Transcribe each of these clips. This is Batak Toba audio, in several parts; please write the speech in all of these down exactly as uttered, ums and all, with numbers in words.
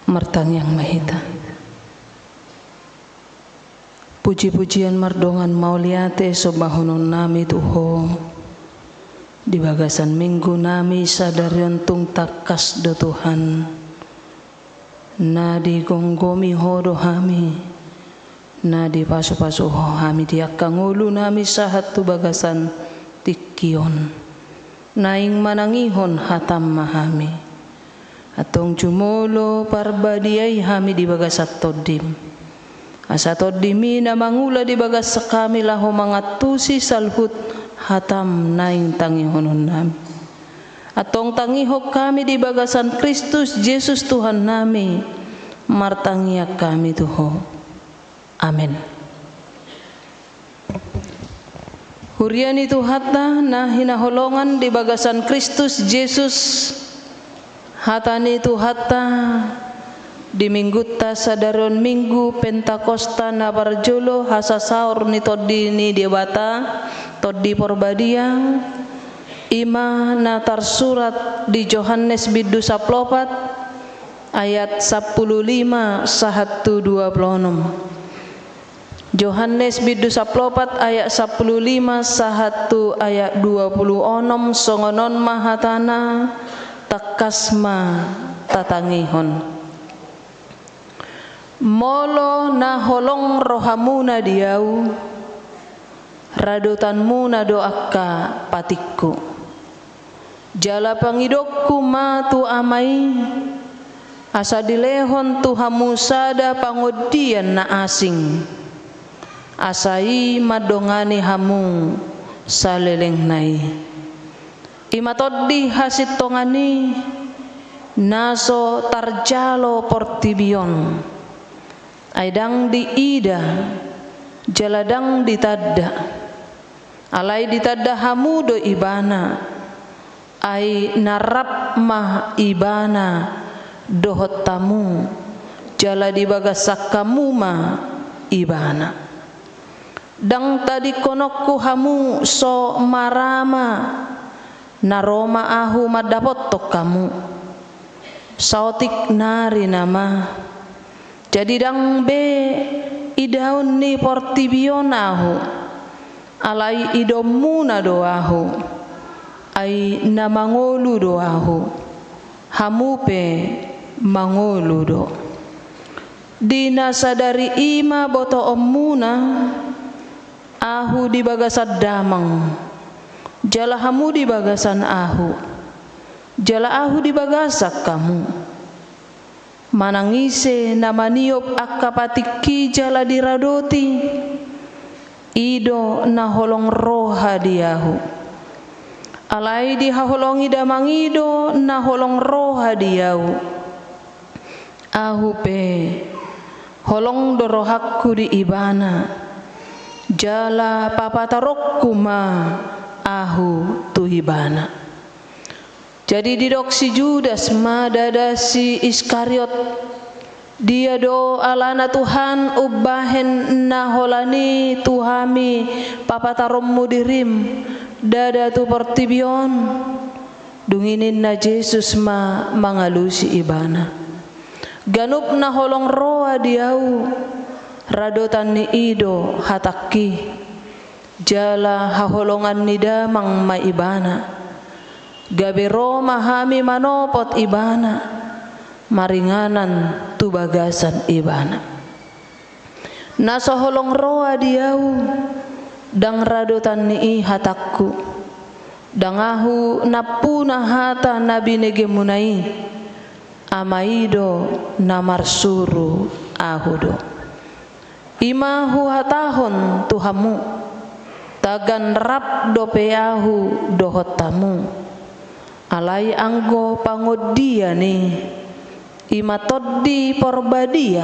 Martangiang ma hita. Puji-pujian mardongan mauliate sombahonon nami tu Ho di bagasan minggu nami sadari on, tung tangkas do Tuhan. Na digomgomi Ho do hami, na dipasu-pasu Ho hami di angka ngolu nami sahat tu bagasan tingki on. Naeng manangihon hataM ma hami. Antong jumolo parbadiai hami di bagasan TondiM, asa TondiM i na mangula di bagasan hami laho mangantusi saluhut hataM naeng tangihonon nami. Antong tangihon hami di bagasan Kristus Jesus Tuhan nami, martangiang hami tu Ho. Amen. Huria ni Tuhanta na hinaholongan di bagasan Kristus Jesus, hata ni Tuhanta di minggunta sadari on, Minggu Pentakosta na parjolo hasasaor ni Tondi ni Debata, Tondi Porbadia, i ma na tarsurat di Johannes bindu sampulu opat ayat sampulu lima sahat tu dua pulu onom. Johannes bindu sampulu opat ayat sampulu lima sahat tu ayat dua pulu onom, songon on ma hatana, tangkas ma tatangihon. Molo na holong rohamuna di Ahu, radotanmuna do angka patikku. Jala pangidokku ma tu Ama i, asa dilehon tu hamu sada pangondian na asing, asa i mandongani hamu salelengna i. I ma tondi hasintongan i, na so tarjalo portibi on, ai ndang diida, jala ndang ditanda. Alai ditanda hamu do Ibana, ai na rap ma Ibana dohot hamu, jala di bagasan hamu ma Ibana. Ndang tadingkononku hamu so marama, na ro ma Ahu mandapothon hamu. Saotik nari nama. Jadi ndang be idaon ni portibi on Ahu, alai idaonmuna do Ahu, ai na mangolu do Ahu, hamu pe mangolu do. Di na sadari i ma botoonmuna Ahu di bagasan Damang, jala hamu di bagasan Ahu, jala Ahu di bagasan hamu. Manang ise na maniop angka patikki jala diradoti, i do na holong roha di Ahu. Alai dihaholongi Damang i do na holong roha di Ahu. Ahu pe, holong do rohangku di ibana, jala papataronku ma Ahu tu ibana. Jadi didok si Judas ma, ndada si Iskariot, dia do alana Tuhan umbahen na holan i tu hami papataronmu dirim, ndada tu portibi on? Dung i ninna Jesus ma mangalusi ibana: Ganup na holong roha di ahu, radotan ni i do hatangki, jala haholongan ni Damang ma ibana. Gabe ro ma hami manopot ibana, maringanan tu bagasan ibana. Na so holong roha di ahu, ndang radotan ni i hatangku. Ndang ahu nampuna hata na binegemuna i, Ama i do na marsuru ahu do. I ma huhatahon tu hamu, tagan rap dope ahu dohot hamu. Alai anggo pangondian i, i ma Tondi Porbadia,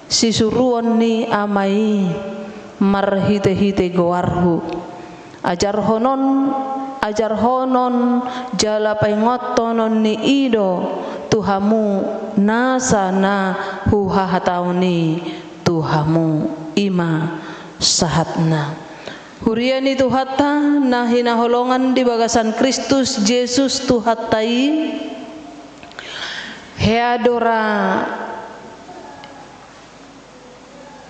sisuruon ni Ama i marhitehite goarhu, ajarhonon, ajarhonon jala paingothononni i do tu hamu nasa na huhahatahon i tu hamu. I ma sahatna. Huria ni Tuhanta na hinaholongan di bagasan Kristus Jesus Tuhanta i, Hea do ra,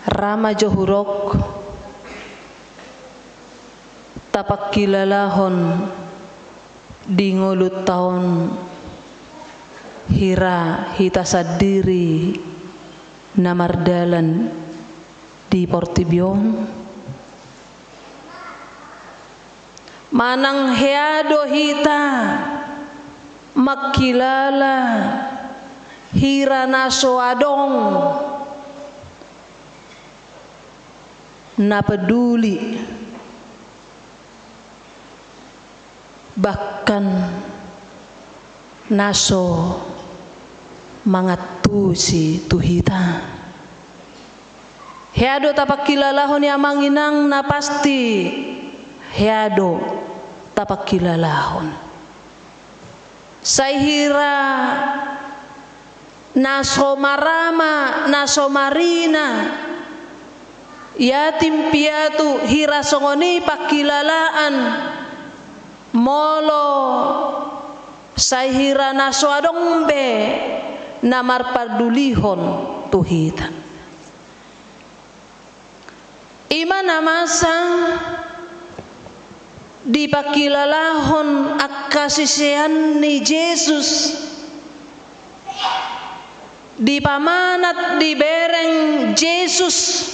ra ma jo hudok, tapangkilalahon di ngolunta on hira hita sandiri na mardalan di portibi on? Manang hea do hita mangkilala hira na so adong na peduli, bahkan na so mangantusi tu hita? Hea do tapangkilalahon i, amang inang? Na pasti hea do tapangkilalahon. Sai hira na so marama, na so marina, yatim piatu, hira songon i pangkilalaan, molo sai hira na so adong be na marpardulihon tu hita. I ma na masa dipangkilalahon angka sisean ni Jesus, dipamanat, dibereng Jesus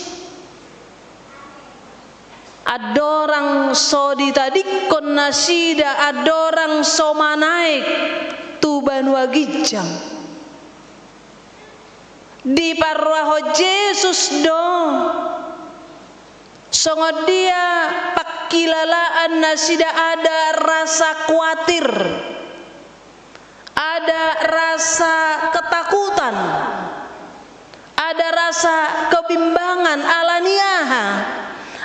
andorang so ditadingkon nasida, andorang so manaek tu banua ginjang. Diparrohahon Jesus do songon dia pangkilalaan nasida, ada rasa kuatir, ada rasa ketakutan, ada rasa kebimbangan. Ala ni aha?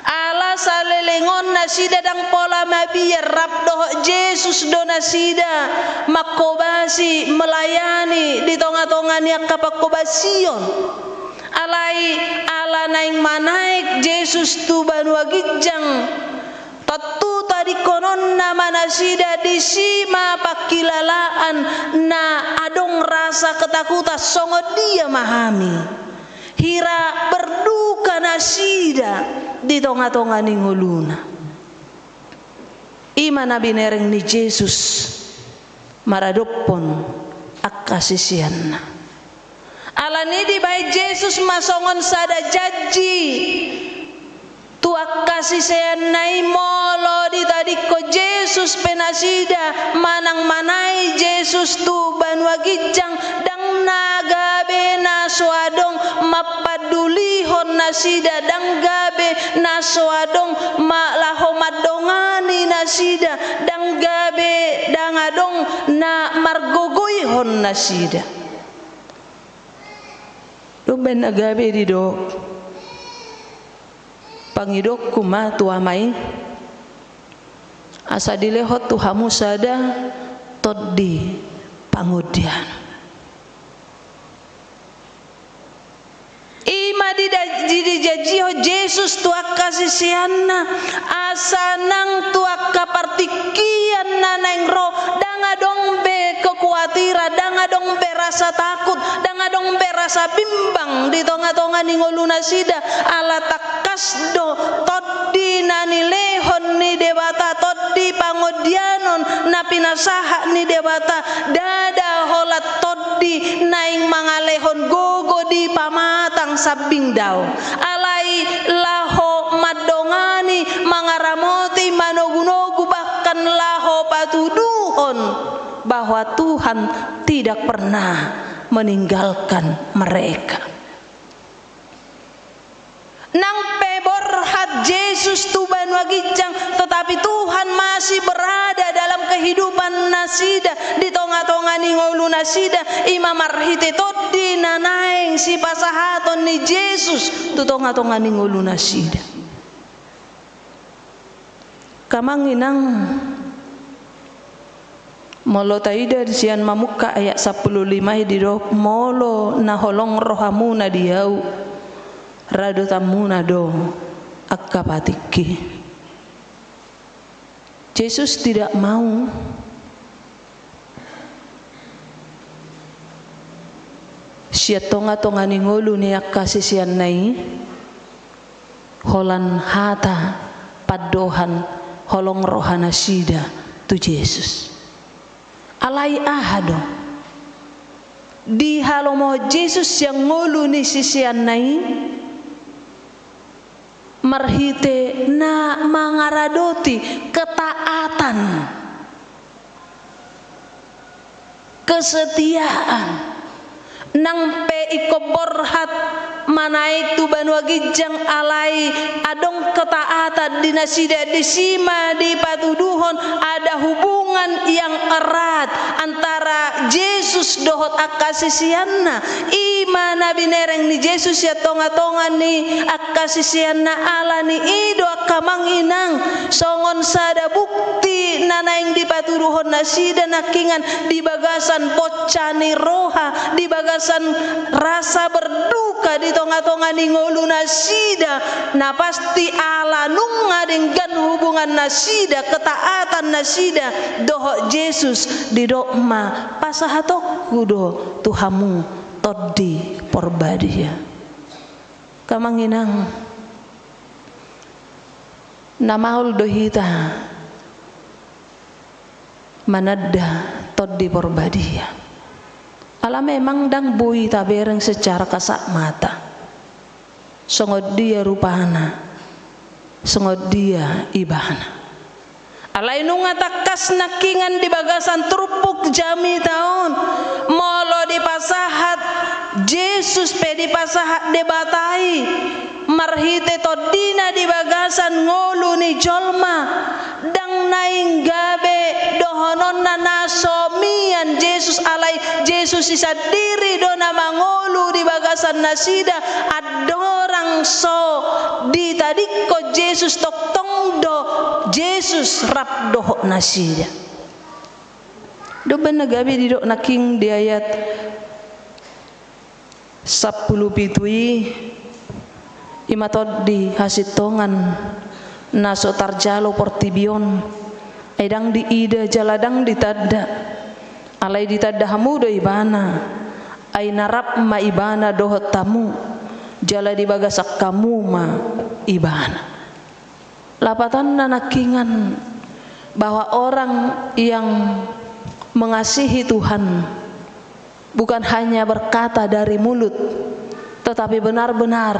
Ala saleleng on nasida ndang pola mabiar, rap dohot Jesus do nasida manghobasi, melayani di tonga-tonga ni angka panghobasion. Alai ala naeng manaek Jesus tu banua ginjang, tontu tadingkononna ma nasida, disi ma pangkilalaan na adong rasa ketakutan, songon dia ma hami. Hira berduka nasida di tonga-tonga ni ngoluna. I ma na binereng ni Jesus maradophon angka siseanna. Ala ni i dibahen Jesus ma songon sada janji tu angka siseanna i, molo ditadingkon Jesus pe nasida manang manaek Jesus tu banua ginjang, ndang na gabe na so adong mampandulihon nasida, ndang gabe na so adong ma-, laho mandongani nasida, ndang gabe, ndang adong na margogoihon nasida. Dung baen na gabe didok, pangidokku ma tu Ama i, asa dilehon tu hamu sada tondi pangondianon. I ma dida-, di-, dijanjihon Jesus tu angka siseanna, asa nang tu angka partingkian na naeng ro, ndang adong be kekuatiran, ndang adong be rasa takut, ndang adong be rasa bimbang di tonga-tonga ni ngolu nasida, ala tangkas do tondi na nilehon ni Debata, tondi pangondianon na pinasahat ni Debata, ndada holan tondi naeng mangalehon gogo di pamatang sambing dao. Alai laho mandongani, mangaramoti, manogu-nogu, bahkan laho patuduhon bahwa Tuhan tidak pernah meninggalkan mereka. Nang pe borhat Jesus tu banua ginjang, tetapi Tuhan masih berada dalam kehidupan nasida, di tonga-tonga ni ngolu nasida, i ma marhite tondi na naeng sipasahaton ni Jesus tu tonga-tonga ni ngolu nasida. Angka amang inang, molo taida sian Mamungka ayat sampulu lima i didok, molo na holong rohamuna di Ahu, radotanmuna do angka patikki. Jesus tidak mau Sian tonga-tonga ni ngolu ni angka siseanna i, holan hata pandohan holong rohanasida tu Jesus. Alai aha do dihalomohon Jesus sian ngolu ni siseanna i? Marhite na mangaradoti ketaatan, kesetiaan. Nang pe ingkon borhat manaek tu banua ginjang, alai adong ketaatan di nasida. Disi ma dipatuduhon ada hubungan yang erat antara Jesus dohot angka siseanna. I ma na binereng ni Jesus sian tonga-tonga ni angka siseanna. Ala ni i do, angka amang inang, songon sada bukti na naeng dipatuduhon nasida nangkingan di bagasan bonca ni roha, di bagasan rasa berduka di tonga-tonga ni ngolu nasida, na pasti ala nunga denggan hubungan nasida, ketaatan nasida dohot Jesus. Didok ma, pasahatonku do tu hamu Tondi Porbadia. Angka amang inang, na maol do hita mananda Tondi Porbadia. Ala memang ndang boi tabereng secara kasat mata songon dia rupana, songon dia ibana. Alai nunga tangkas nangkingan di bagasan turpuk jamita on, molo dipasahat Jesus pe, dipasahat Debata i marhite Tondina di bagasan ngolu ni jolma, ndang naeng gabe dohononna na so mian Jesus, alai Jesus i sandiri do na mangolu di bagasan nasida. Andorang so ditadingkon Jesus, tongtong do Jesus rap dohot nasida. Dung baen na gabe didok nangkin di ayat sampulu pitu i, i ma tondi hasintongan na so tarjalo portibi on, ai ndang diida jala ndang ditanda. Alai ditanda hamu do ibana, ai na rap ma ibana dohot hamu, jala di bagasan hamu ma ibana. Lapatanna nangkingan bahwa orang yang mengasihi Tuhan bukan hanya berkata dari mulut, tetapi benar-benar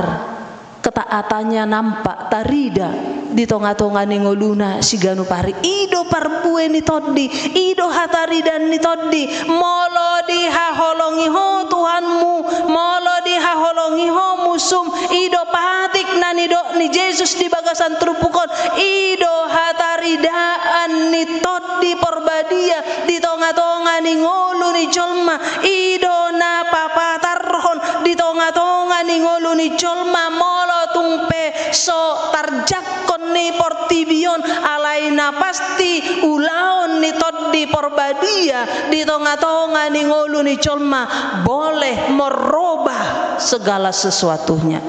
ketaatannya nampak, tarida di tonga-tonga ni ngoluna siganup ari. I do parbue ni tondi, i do hataridaan ni tondi. Molo dihaholongi ho Tuhanmu, molo dihaholongi ho musum, i do patik na nidok ni Jesus di bagasan turpuk on, i do hataridaan ni Tondi Porbadia di tonga-tonga ni ngolu ni jolma. I do na papatarhon di tonga-tonga ni ngolu ni jolma, molo tung pe so tarjangkon ni portibi on, alai na pasti ulaon ni Tondi Porbadia di tonga-tonga ni ngolu ni jolma boleh merubah segala sesuatunya.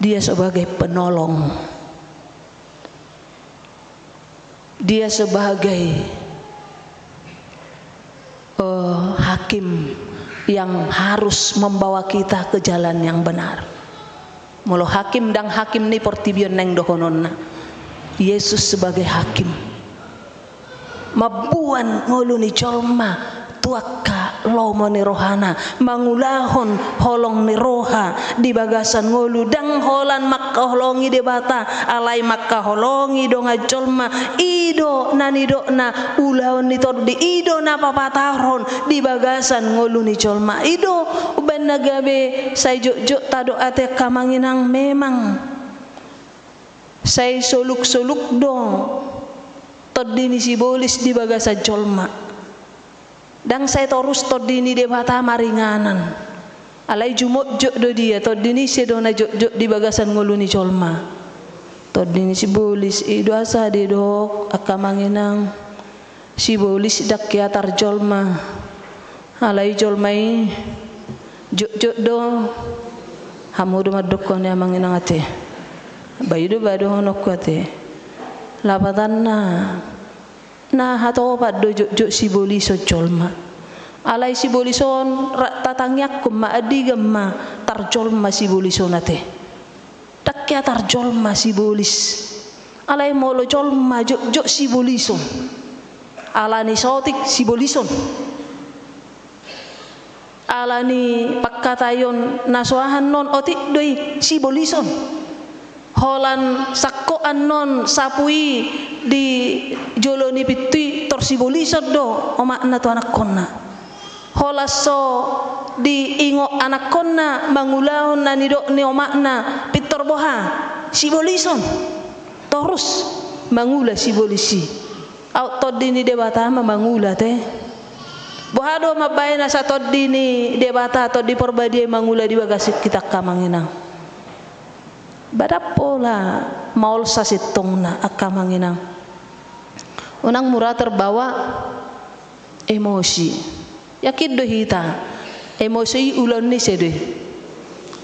Dia sebagai penolong. Dia sebagai, eh, hakim yang harus membawa kita ke jalan yang benar. Molo hakim ndang hakim ni portibi on naeng dohononna. Yesus sebagai hakim. Mamboan ngolu ni jolma tu angka lomo ni rohana, mangulahon holong ni roha di bagasan ngolu, ndang holan mangkaholongi Debata, alai mangkaholongi dongan jolma. I do na nidokna ulaon ni Tondi, i do na papatarhon di bagasan ngolu ni jolma. I do umbaen na gabe sai jotjot tadok ate angka amang inang, memang sai soluk-soluk do Tondi ni sibolis di bagasan jolma. Ndang sai torus Tondi ni Debata maringanan. Alai jumotjot do dia, Tondi ni ise do na jotjot di bagasan ngolu ni jolma? Tondi ni sibolis. I do asa didok angka amang inang, sibolis ndang keatar jolma. Alai jolma i jotjot do. Hamu do mandokkon i amang inang ate. Ba i do ba dohononku ate. Lapatanna, na hatopan do jotjot sibolison jolma. Alai sibolis on ra-, tatangiangkon ma, andigan ma tarjolma sibolis on ate. Ndang hea tarjolma sibolis. Alai molo jolma jotjot sibolis on. Ala ni sotik sibolis on. Ala ni pangkataion na so aha annon otik do i sibolis on. Holan sangkot annon sapu i di jolo ni pintu i tor sibolis on do omakna tu anakkonna. Holan so diingot anakkonna mangulahon na nidok ni omakna pintor boha, sibolis on. Torus mangula sibolis i. Aut Tondi ni Debata ma mangula ate. Boha do mambahen asa Tondi ni Debata, Tondi Porbadia i mangula di bagasan hita angka amang inang? Ba ndang pola maol sasintongna angka amang inang. Unang mura terbawa emosi. Yakin do hita, emosi i ulaon ni ise do i?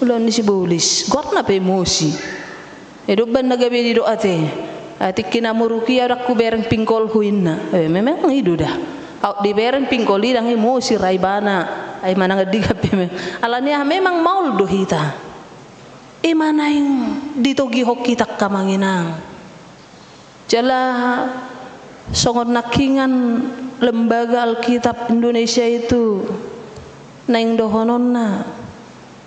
Ulaon ni sibolis. Goarna pe emosi. Ai do umbahen na gabe didok ate, ai tingki na muruk i ahu ndang hubereng pinggolhu inna. E, memang i do da. Aut dibereng pinggol i ndang emosi ra ibana. Ai manang andigan pe memang. Ala ni aha, memang maol do hita. I ma naeng ditogihon hita angka amang inang. Jala songon nangkiningan Lembaga Alkitab Indonesia itu naeng dohononna,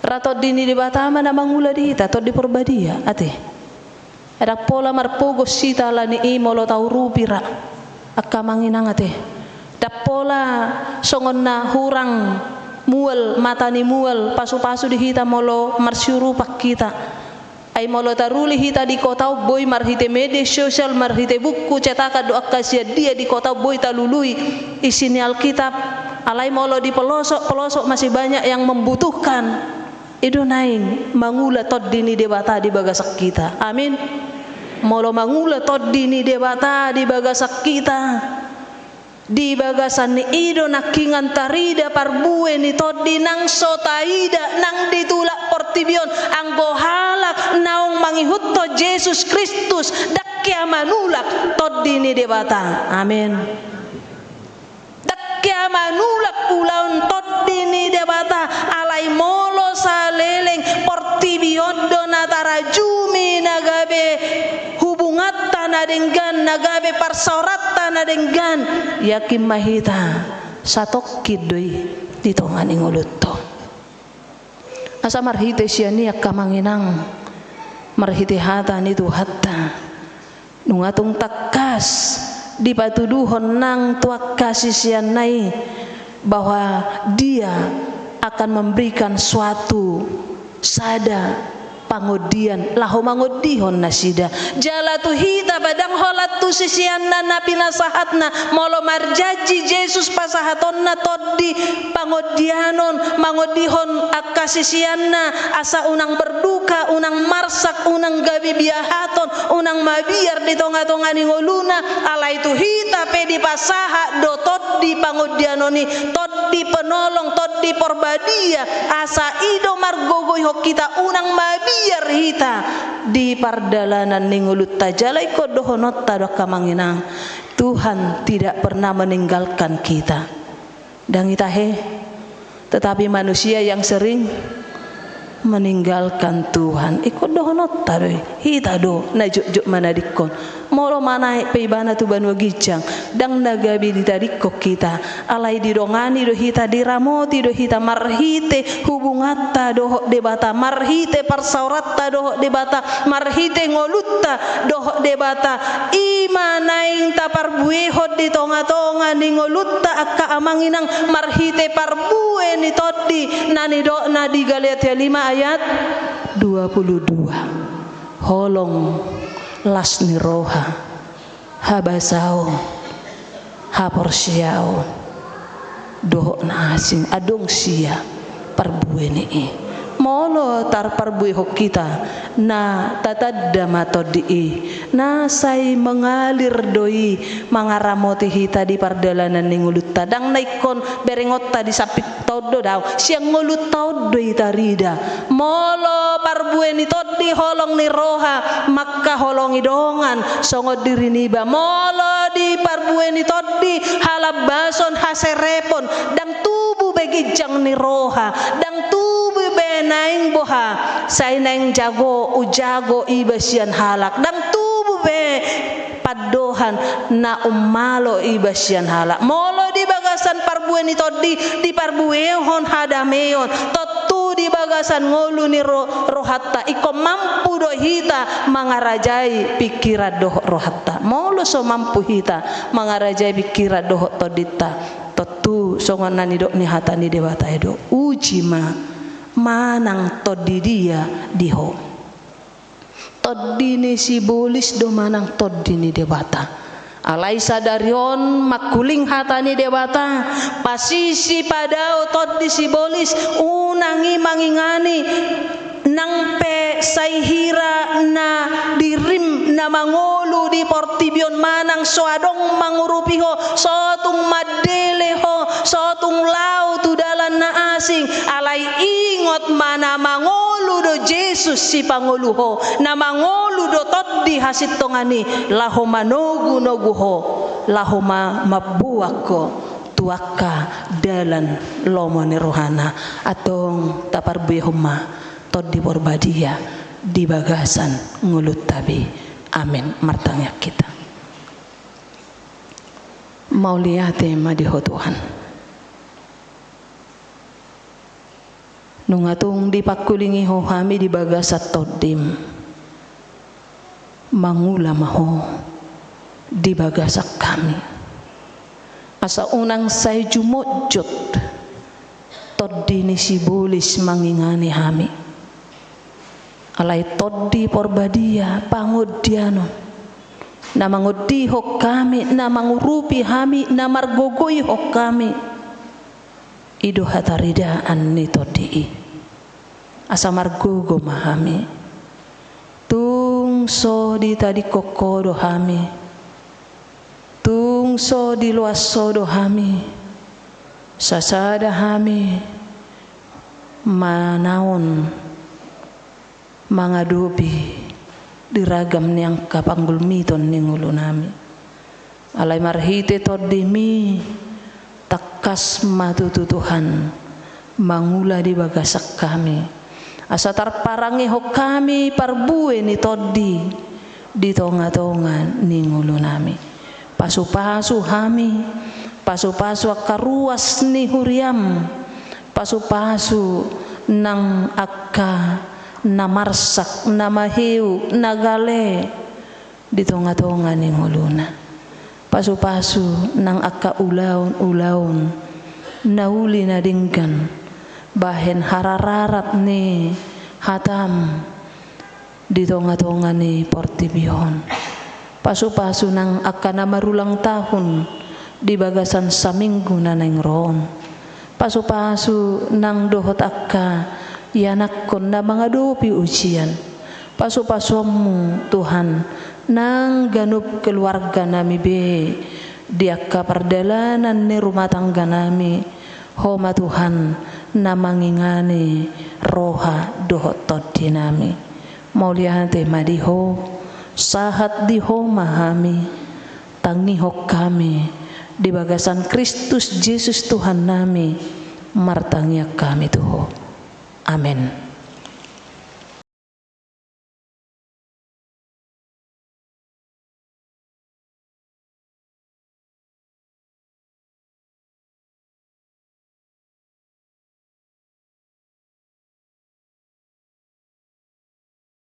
ra Tondi ni Debata ma na mangula di hita, Tondi Porbadia ate. Ai ndang pola marpogos hita ala ni i molo taurupi ra angka amang inang ate. Ndang pola songon na hurang mual, mata ni mual, pasupasu di hita molo marsiurupan hita. Ai molo taruli hita di kota on boi marhite media sosial, marhite buku cetakan dohot angka sian dia di kota on boi talului isi ni Alkitab. Alai molo di pelosok-pelosok masih banyak yang membutuhkan. I do naeng mangula Tondi ni Debata di bagasan hita. Amin. Molo mangula Tondi ni Debata di bagasan hita, di bagasan ni i do nangkiningan tarida parbue ni Tondi nang so taida nang di tulak portibi on, anggo halak naung mangihuthon Jesus Kristus, ndang hea manulak Tondi ni Debata. Amin. Ndang hea manulak ulaon Tondi ni Debata, alai molo saleleng portibi on do na tarajumi na gabe hubunganta na denggan, na gabe parsaoranta na denggan, yakin ma hita satongkin do i di tonga ni ngolunta on. Asa marhite sian i angka amang inang, marhite hata ni Tuhanta, nunga tung tangkas dipatuduhon nang tu angka siseanna i bahwa Dia akan memberikan suatu, sada pangondian laho mangondihon nasida. Jala tu hita pe ndang holan tu siseanna na pinasahatna, molo marjanji Jesus pasahatonna tondi pangondianon, mangondihon angka siseanna asa unang berduka, unang marsak, unang gabe biahaton, unang mabiar di tonga-tonga ni ngoluna. Alai tu hita pe dipasahat do tondi pangondianon i, tondi penolong, tondi porbadia, asa i do margogoihon hita unang mabiar hita di pardalanan ni ngolunta. Jala ingkon dohononta do angka amang inang, Tuhan tidak pernah meninggalkan kita. Ndang i tahe, tetapi manusia yang sering meninggalkan Tuhan. Ingkon dohononta do i, hita do na jotjot manadingkon. Molo manaek pe ibana tu banua ginjang, ndang na gabe ditadingkon hita. Alai didongani do hita, diramoti do hita marhite hubunganta dohot Debata, marhite parsaoranta dohot Debata, marhite ngolunta dohot Debata. I ma naeng taparbuehon di tonga-tonga ni ngolunta angka amang inang marhite parbue ni tondi na nidokna di Galatia lima ayat dua puluh dua. Holong, las ni roha, habasaon, haporseaon dohot na asing, adong sia parbue ni i. Molo tarparbuehon hita, na tatanda ma tondi i, na sai mengalir do i mangaramoti hita di pardalanan ni ngolunta. Ndang na ingkon berengonta di samping On do dao, sian ngolunta on do i tarida. Molo parbue ni tondi holong ni roha, mangkaholongi dongan songon diri niba. Molo di parbue ni tondi halambason, haserepon, ndang tubu be ginjang ni roha, ndang tubu be naeng boha, sai naeng jago, ujago iba sian halak, ndang tubu be pandohan na ummalo iba sian halak. Molo di bagasan parbue ni tondi, diparbuehon hadameon, tontu di bagasan ngolu ni ro-, rohanta, ingkon mampu do hita mangarajai pingkiran dohot rohanta. Molo so mampu hita mangarajai pingkiran dohot tondinta, tontu songon na nidok ni hata ni Debata i do, uji ma manang tondi dia di ho. Tondi ni sibolis do manang tondi ni Debata? Alai sadari on mangkuling hata ni Debata, pasisi padao tondi sibolis, unang i mangingani, nang pe sai hira na dirim na mangolu di portibi on manang so adong mangurupi ho, so tung mandele ho, so tung laho tu dalan na asing, alai ingot ma na mangolu do Jesus sipangolu ho, na mangolu do tondi hasintongan i, laho manogunogu ho, laho ma-, mamboan ho tu angka dalan lomo ni rohana. Antong taparbuehon ma Tondi Porbadia di bagasan ngolunta be. Amin. Martangiang hita. Mauliate ma di Ho Tuhan. Nunga tung dipangkulingi Ho hami di bagasan Tondim, mangula ma Ho di bagasan hami, asa unang sai jumotjot tondi ni sibolis mangingani hami. Alai Tondi Porbadia, pangondianon, na mangondihon hami, na mangurupi hami, na margogoihon hami. I do hataridaan ni Tondi i. Asa margogo ma hami. Tung so ditadingkon Ho do hami. Tung so diloas Ho do hami. Sasada hami manaon, mangadopi di ragam ni angka panggulmiton ni ngolunami. Alai marhite Tondimi, tangkas ma tutu Tuhan mangula di bagasan hami, asa tarparangehon hami parbue ni Tondi di tongatonga ni ngolunami. Pasupasu hami, pasupasu angka ruas ni huriam, pasupasu nang angka na marsak, na maheu, na gale di tongatonga ni ngoluna. Pasupasu nang angka ulaonulaon na uli na denggan bahen harararat ni hatam di tongatonga ni portibi on. Pasupasu nang angka na marulang tahun di bagasan saminggu na naeng ro on. Pasupasu nang dohot angka ianakhon na mangadopi ujian. Pasupasuonmu Tuhan nang ganup keluarganami be di angka pardalanan ni rumah tangganami. Ho ma Tuhan na mangingani roha dohot tondinami. Mauliate ma di Ho, sahat di Ho ma hami. Tangihon hami di bagasan Kristus Jesus Tuhannami, martangiang hami tu Ho. Amen.